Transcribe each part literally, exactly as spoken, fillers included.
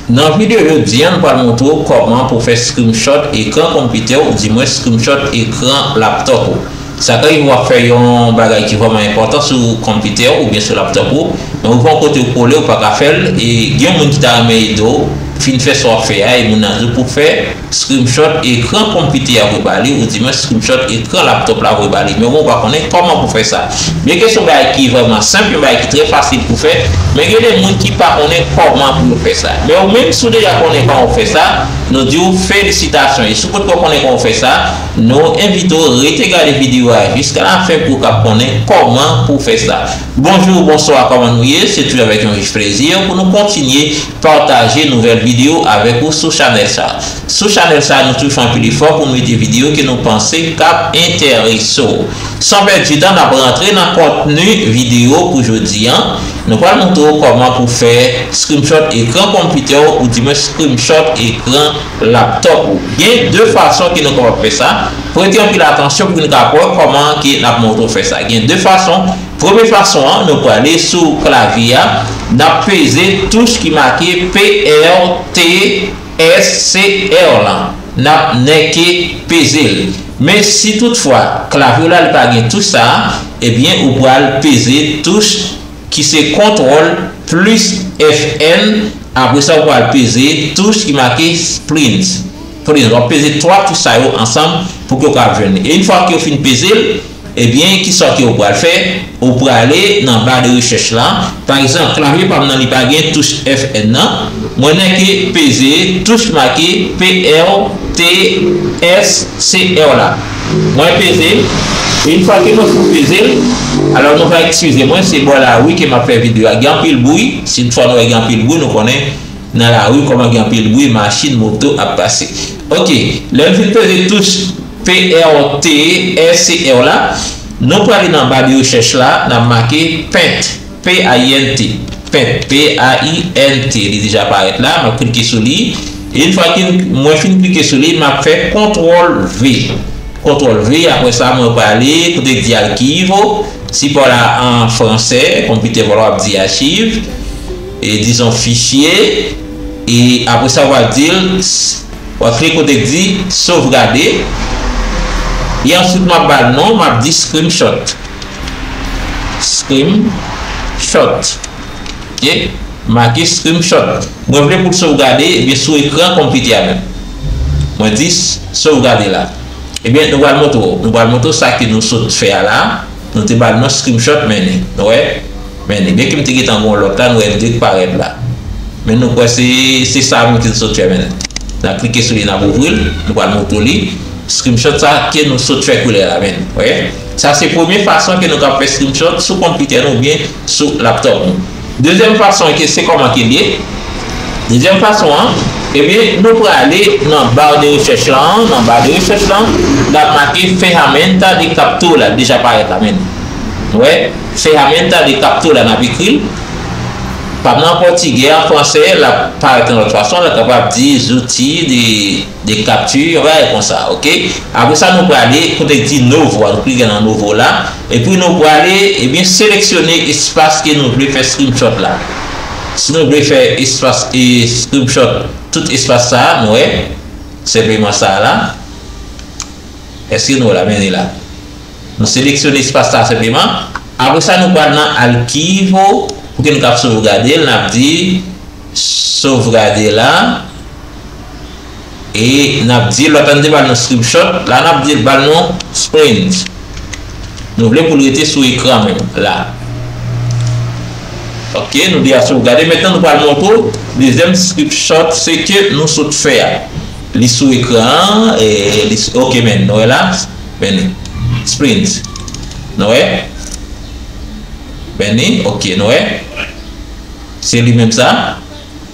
Nan videyo jodi a, nou pral montre w kòman pou fè screenshot ekran konpitè w, oudimwen screenshot ekran laptop ou. Sa ka rive w ap fè yon bagay ki vrèman enpòtan sou konpitè w oubyen sou laptop ou, men ou rive yon kote w kole, ou pa ka fè l, e gen yon moun ki ta renmen ede w, fin fè sa w ap fè a, e moun nan di w pou fè screenshot ekran konpitè a voye ba li, oudimwen screenshot ekran laptop la voye ba li. Men ou pa konnen kòman pou fè sa. Byenke se yon bagay ki vrèman senp, yon bagay ki trè fasil pou fè, men gen de moun ki pa konnen kòman pou yo fè sa. Men ou menm, si w deja konnen kòman w fè sa, nou di w felisitasyon. E si w potko konnen kòman w fè sa, nou envite w rete gade videyo a jiska lafen pou w kab konnen kòman pou w fè sa. Bonjou, bonswa, kòman nou ye? Se toujou avèk yon rich plezi pou nou kontinye pataje nouvèl videyo avèk ou sou chanèl sa. Sou chanèl sa, nou toujou fè anpil efò pou nou mete videyo ke nou panse k ap enterese w. San pèdi tan, n ap rantre nan kontni videyo pou jodi a. Nou pral montre w kòman pou fè screenshot ekran konpitè w, oudimwen screenshot ekran laptop ou. Gen de fason ke nou kapab fè sa. Prete anpil atansyon pou nou kapab wè kòman ke n ap montre w fè sa. Gen de fason. Premye fason an, nou prale sou klavye a, n ap peze touch ki make P R T S C R la. N ap nèke peze l. Men si toutfwa klavye w la li pa gen touch sa a, ebyen ou pral peze touch ki se kontwòl plis F N, apre sa ou pral peze touch ki make sprint. Sprint. W ap peze twa touch sa yo ansanm pou ke w kapab jwenn li. E yon fwa ke w fin peze l, ebyen, kisa ke w pral fè? Ou prale nan ba de rechèch la. Pa egzanp, klavye pa m nan li pa gen touch F N nan. Mwen nèke peze touch ki make P R T S C R la. Mwen peze l. E yon fwa ke nou fin peze l, alò nou va eskize mwen, se bò lari ke m ap fè videyo a. Gen anpil bri. Si toutfwa nou wè gen anpil bri, nou konnen nan lari kòman gen anpil bri, machin, moto ap pase. Oke, lè m fin peze touch P R T S C R la, nou prale nan ba de rechèch la, n ap make Paint, P A I N T, Paint, P A I N T, li deja parèt la, m ap klike sou li. E yon fwa ke mwen fin klike sou li, m ap fè kontwòl V. Kontwòl V, apre sa, mwen prale kote k di archive, si pa w la an fransè, konpitè pa w la w ap di achiv, e dizon fichye, e apre sa, w ap di l, w ap klike kote k di sovgade, e answit, m ap ba l non, m ap di screenshot. Screenshot. Oke? Make screenshot. Mwen vle pou l sovgade, ebyen, sou ekran konpitè a menm. Mwen di sovgade la. Ebyen, nou pral montre w. Nou pral montre w sa ke nou sot fè a la. Nou te ba l non screenshot, men li. Nou wè? Men li. Byenke m te gentan gen yon lòt la, nou wè l de k parèt la. Men nou kwè se, se sa menm ke nou sot fè, men. N ap klike sou li, n ap ouvri l. Nou pral montre w li. Screenshot sa ke nou sot fè koulè la, men. Wè? Sa se premye fason ke nou kab fè screenshot sou konpitè nou oubyen sou laptop nou. Dezyèm fason ke se kòman ke l ye. Dezyèm fason an, ebyen, nou prale nan ba de rechèch lan, nan ba de rechèch lan, n ap make ferramenta de captura, l deja parèt la, men. Wè, ferramenta de captura, n ap ekri l. Pa nan pòtigè, an fransè, l ap parèt yon lòt fason, l kapab di zouti de de capture, yon bagay konsa, oke? Apre sa, nou prale kote k di novo a, nou klike nan novo la, epi nou prale, ebyen, seleksyone espas ke nou vle fè screenshot la. Si nou vle fè espas, e, screenshot, tout espas sa a, nou wè, senpleman sa a la. Èske nou wè la, men li la? Nou seleksyone espas sa a senpleman. Apre sa, nou pral nan archive, pou ke nou kab sovgade l, n ap di, sovgade la. E n ap di l, lòt la n te ba l non screenshot, la n ap di l ba l non sprint. Nou vle pou l rete sou ekran menm, la. Oke, nou deja sovgade. Mentnan, nou pral montre w dezyèm screenshot, se ke nou sot fè a. Li sou ekran an, e li sou, oke, men, nou wè la, men li. Sprint. Nou wè? Men li, oke, nou wè? Se li menm sa.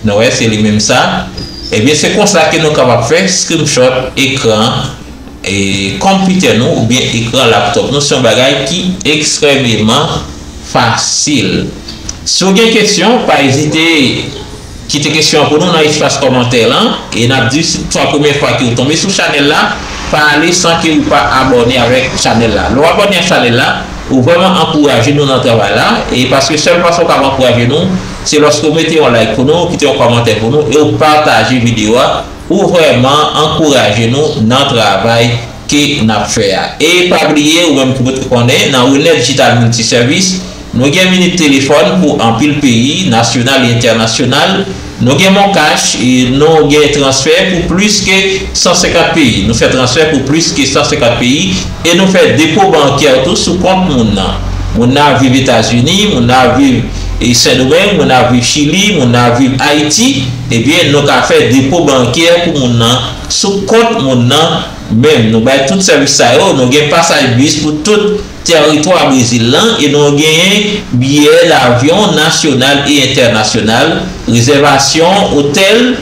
Nou wè, se li menm sa. Ebyen, se konsa ke nou kapab fè screenshot ekran, e, konpitè nou oubyen ekran laptop nou. Se yon bagay ki ekstrèmeman fasil. Si w gen kesyon, pa ezite kite kesyon an pou nou nan espas kòmantè lan. E n ap di, si se premye fwa ke w tonbe sou chanèl la, pa ale san ke w pa abòne avèk chanèl la. Lè w abòne ak chanèl la, Ou vrèman ankouraje nou nan travay la, e paske sèl fason w kapab ankouraje nou, se lòske w mete yon like pou nou, w kite yon kòmantè pou nou, e w pataje videyo a, ou vrèman ankouraje nou nan travay ke n ap fè a. E pa bliye, ou menm ki potko konnen, nan Wilner Digital Multiservice, nou gen minit telefòn pou anpil peyi, nasyonal e entènasyonal. Nou gen MonCash, e nou gen transfè pou plis ke san senkant peyi. Nou fè transfè pou plis ke san senkant peyi e nou fè depo bankè tou sou kont moun nan. Moun nan ap viv Etazini, moun nan ap viv e Sendomeng, moun nan ap viv Chili, moun nan ap viv Ayiti, ebyen nou ka fè depo bankè pou moun nan sou kont moun nan menm. Nou bay tout sèvis sa yo, nou gen pasaj bis pou tout tèritwa Brezil lan e nou genyen biyè lavyon nasyonal e entènasyonal, rezèvasyon otèl,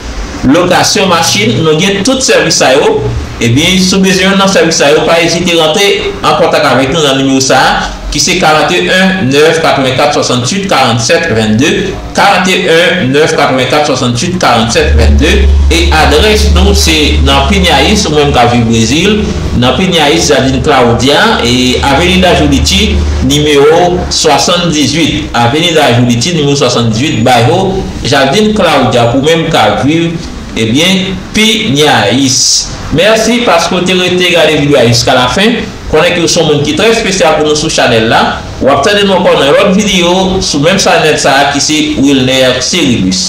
lokasyon machin, nou gen tout sèvis sa yo. Ebyen, si w bezwen youn nan sèvis sa yo, pa ezite rantre an kontak avèk nou nan nimewo sa a, ki se karant e en nèf katrevenkat swasanntuit karannsèt vennde, karant e en nèf katrevenkat swasanntuit karannsèt vennde, e adrès nou se nan Pinhais, ou menm k ap viv Brezil, nan Pinhais, Jardín Claudia, e Avenida Juriti, nimewo swasanndizuit, Avenida Juriti, nimewo swasanndizuit, Bairro Jardín Claudia, pou menm k ap viv, ebyen, Pinhais. Mèsi paske w te rete gade videyo a jiska lafen. Konnen ke w se yon moun ki trè espesyal pou nou sou chanèl la. W ap tande nou ankò nan yon lòt videyo sou menm chanèl sa a ki se Wilner Cérilus.